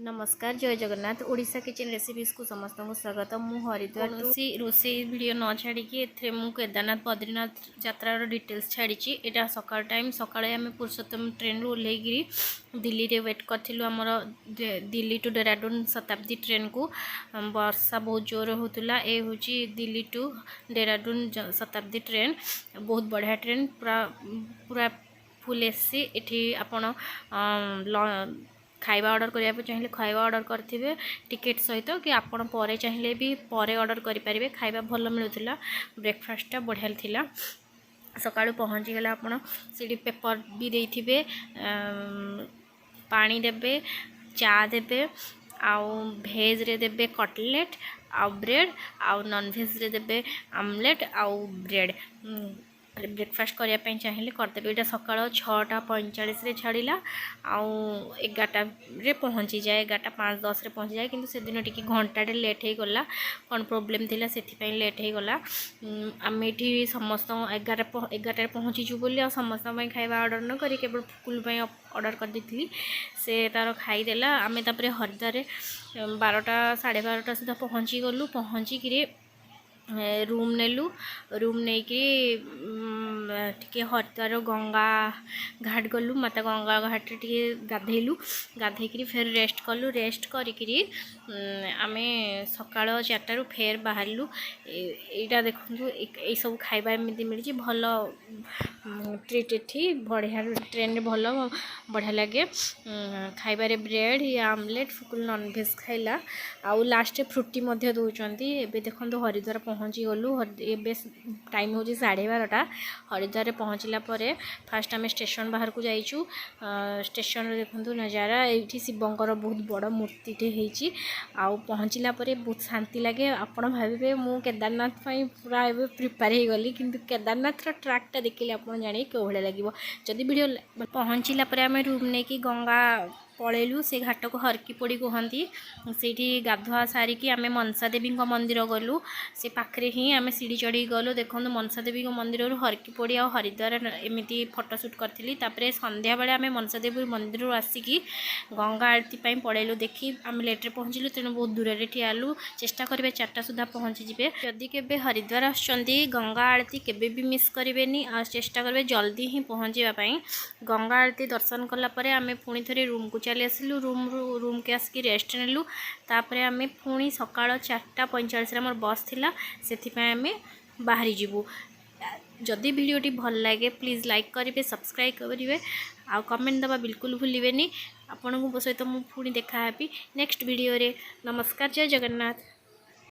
ନମସ୍କାର, ଜୟ ଜଗନ୍ନାଥ। ଓଡ଼ିଶା କିଚେନ୍ ରେସିପିସ୍କୁ ସମସ୍ତଙ୍କୁ ସ୍ୱାଗତ। ମୁଁ ହରିଦ୍ୱାର କୌଣସି ରୋଷେଇ ଭିଡ଼ିଓ ନ ଛାଡ଼ିକି ଏଥିରେ ମୁଁ କେଦାରନାଥ, ବଦ୍ରିନାଥ ଯାତ୍ରାର ଡିଟେଲ୍ସ ଛାଡ଼ିଛି। ଏଇଟା ସକାଳ ଟାଇମ୍। ସକାଳେ ଆମେ ପୁରୁଷୋତ୍ତମ ଟ୍ରେନ୍ରୁ ଓହ୍ଲେଇକିରି ଦିଲ୍ଲୀରେ ୱେଟ୍ କରିଥିଲୁ ଆମର ଦିଲ୍ଲୀ ଟୁ ଡେରାଡୁନ ଶତାବ୍ଦୀ ଟ୍ରେନ୍କୁ। ବର୍ଷା ବହୁତ ଜୋର ହେଉଥିଲା। ଏ ହେଉଛି ଦିଲ୍ଲୀ ଟୁ ଡେରାଡୁନ ଶତାବ୍ଦୀ ଟ୍ରେନ୍। ବହୁତ ବଢ଼ିଆ ଟ୍ରେନ୍, ପୁରା ପୁରା ଫୁଲ୍ ଏସି। ଏଠି ଆପଣ ଖାଇବା ଅର୍ଡ଼ର କରିବାକୁ ଚାହିଁଲେ ଖାଇବା ଅର୍ଡ଼ର କରିଥିବେ ଟିକେଟ୍ ସହିତ କି ଆପଣ ପରେ ଚାହିଁଲେ ବି ପରେ ଅର୍ଡ଼ର କରିପାରିବେ। ଖାଇବା ଭଲ ମିଳୁଥିଲା, ବ୍ରେକଫାଷ୍ଟଟା ବଢ଼ିଆ ଥିଲା। ସକାଳୁ ପହଞ୍ଚିଗଲେ ଆପଣ ସେଇଠି ପେପର୍ ବି ଦେଇଥିବେ, ପାଣି ଦେବେ, ଚା ଦେବେ ଆଉ ଭେଜ୍ରେ ଦେବେ କଟଲେଟ୍ ଆଉ ବ୍ରେଡ଼୍ ଆଉ ନନଭେଜ୍ରେ ଦେବେ ଆମଲେଟ୍ ଆଉ ବ୍ରେଡ଼୍। ବ୍ରେକଫାଷ୍ଟ କରିବା ପାଇଁ ଚାହିଁଲେ କରିଦେବେ। ଏଇଟା ସକାଳ 6:45ରେ ଛାଡ଼ିଲା ଆଉ 11ଟାରେ ପହଞ୍ଚିଯାଏ, 11:05-10ରେ ପହଞ୍ଚିଯାଏ। କିନ୍ତୁ ସେଦିନ ଟିକେ ଘଣ୍ଟାଟେ ଲେଟ୍ ହେଇଗଲା। କ'ଣ ପ୍ରୋବ୍ଲେମ୍ ଥିଲା, ସେଥିପାଇଁ ଲେଟ୍ ହେଇଗଲା। ଆମେ ଏଠି ସମସ୍ତ 11ଟାରେ ପହଞ୍ଚିଛୁ ବୋଲି ଆଉ ସମସ୍ତଙ୍କ ପାଇଁ ଖାଇବା ଅର୍ଡ଼ର ନ କରି କେବଳ ଫୁକୁଲ ପାଇଁ ଅର୍ଡ଼ର କରିଦେଇଥିଲି। ସେ ତା'ର ଖାଇଦେଲା। ଆମେ ତାପରେ ହରିଦ୍ୱାରରେ 12ଟା 12:30 ସୁଦ୍ଧା ପହଞ୍ଚିଗଲୁ। ପହଞ୍ଚିକିରି ରୁମ୍ ନେଲୁ। ରୁମ୍ ନେଇକି ଟିକେ ହରିଦ୍ୱାର ଗଙ୍ଗା ଘାଟ ଗଲୁ। ମାତା ଗଙ୍ଗା ଘାଟରେ ଟିକେ ଗାଧେଇଲୁ। ଗାଧେଇକିରି ଫେର୍ ରେଷ୍ଟ କଲୁ। ରେଷ୍ଟ କରିକିରି ଆମେ ସକାଳ 4ଟାରୁ ଫେର୍ ବାହାରିଲୁ। ଏଇଟା ଦେଖନ୍ତୁ, ଏଇସବୁ ଖାଇବା ଏମିତି ମିଳିଛି। ଭଲ ଟ୍ରିଟ୍ ଏଠି ବଢ଼ିଆ। ଟ୍ରେନ୍ରେ ଭଲ ବଢ଼ିଆ ଲାଗେ ଖାଇବାରେ। ବ୍ରେଡ଼୍ ୟା ଆମଲେଟ୍, ଫୁକୁଲ ନନଭେଜ୍ ଖାଇଲା ଆଉ ଲାଷ୍ଟରେ ଫ୍ରୁଟି ମଧ୍ୟ ଦେଉଛନ୍ତି। ଏବେ ଦେଖନ୍ତୁ, ହରିଦ୍ୱାର ପହଞ୍ଚିଗଲୁ। ଏବେ ଟାଇମ୍ ହେଉଛି 12:30। ହରିଦ୍ୱାରରେ ପହଞ୍ଚିଲା ପରେ ଫାଷ୍ଟ ଆମେ ଷ୍ଟେସନ୍ ବାହାରକୁ ଯାଇଛୁ। ଷ୍ଟେସନରେ ଦେଖନ୍ତୁ ନଜାରା। ଏଇଠି ଶିବଙ୍କର ବହୁତ ବଡ଼ ମୂର୍ତ୍ତିଟେ ହେଇଛି। ଆଉ ପହଞ୍ଚିଲା ପରେ ବହୁତ ଶାନ୍ତି ଲାଗେ। ଆପଣ ଭାବିବେ ମୁଁ କେଦାରନାଥ ପାଇଁ ପୁରା ଏବେ ପ୍ରିପେୟାର ହେଇଗଲି, କିନ୍ତୁ କେଦାରନାଥର ଟ୍ରାକ୍ଟା ଦେଖିଲେ ଆପଣ ଜାଣିବେ କେଉଁ ଭଳିଆ ଲାଗିବ। ଯଦି ଭିଡ଼ିଓ ପହଞ୍ଚିଲା ପରେ ଆମେ ରୁମ୍ ନେଇକି ଗଙ୍ଗା ପଳେଇଲୁ। ସେ ଘାଟକୁ ହରକି ପୋଡ଼ି କୁହନ୍ତି। ସେଇଠି ଗାଧୁଆ ସାରିକି ଆମେ ମନସା ଦେବୀଙ୍କ ମନ୍ଦିର ଗଲୁ। ସେ ପାଖରେ ହିଁ ଆମେ ସିଢ଼ି ଚଢ଼ିକି ଗଲୁ। ଦେଖନ୍ତୁ, ମନସା ଦେବୀଙ୍କ ମନ୍ଦିରରୁ ହରକି ପୋଡ଼ି ଆଉ ହରିଦ୍ୱାର ଏମିତି ଫଟୋ ସୁଟ୍ କରିଥିଲି। ତାପରେ ସନ୍ଧ୍ୟାବେଳେ ଆମେ ମନସା ଦେବୀ ମନ୍ଦିରରୁ ଆସିକି ଗଙ୍ଗା ଆଳତୀ ପାଇଁ ପଳେଇଲୁ। ଦେଖି ଆମେ ଲେଟ୍ରେ ପହଞ୍ଚିଲୁ, ତେଣୁ ବହୁତ ଦୂରରେ ଠିଆ ହେଲୁ। ଚେଷ୍ଟା କରିବେ 4ଟା ସୁଦ୍ଧା ପହଞ୍ଚିଯିବେ। ଯଦି କେବେ ହରିଦ୍ୱାର ଆସୁଛନ୍ତି, ଗଙ୍ଗା ଆଳତୀ କେବେ ବି ମିସ୍ କରିବେନି ଆଉ ଚେଷ୍ଟା କରିବେ ଜଲ୍ଦି ହିଁ ପହଞ୍ଚିବା ପାଇଁ। ଗଙ୍ଗା ଆଳତୀ ଦର୍ଶନ କଲା ପରେ ଆମେ ପୁଣି ଥରେ ରୁମ୍କୁ ଚାଲି ଆସିଲୁ। ରୁମ୍ରୁ ରୁମ୍କି ଆସିକି ରେଷ୍ଟ ନେଲୁ। ତାପରେ ଆମେ ପୁଣି ସକାଳ 4:45ରେ ଆମର ବସ୍ ଥିଲା, ସେଥିପାଇଁ ଆମେ ବାହାରି ଯିବୁ। ଯଦି ଭିଡ଼ିଓଟି ଭଲ ଲାଗେ, ପ୍ଲିଜ୍ ଲାଇକ୍ କରିବେ, ସବସ୍କ୍ରାଇବ୍ କରିବେ ଆଉ କମେଣ୍ଟ ଦେବା ବିଲକୁଲ ଭୁଲିବେନି। ଆପଣଙ୍କ ସହିତ ମୁଁ ପୁଣି ଦେଖା ହେବି ନେକ୍ସଟ ଭିଡ଼ିଓରେ। ନମସ୍କାର, ଜୟ ଜଗନ୍ନାଥ।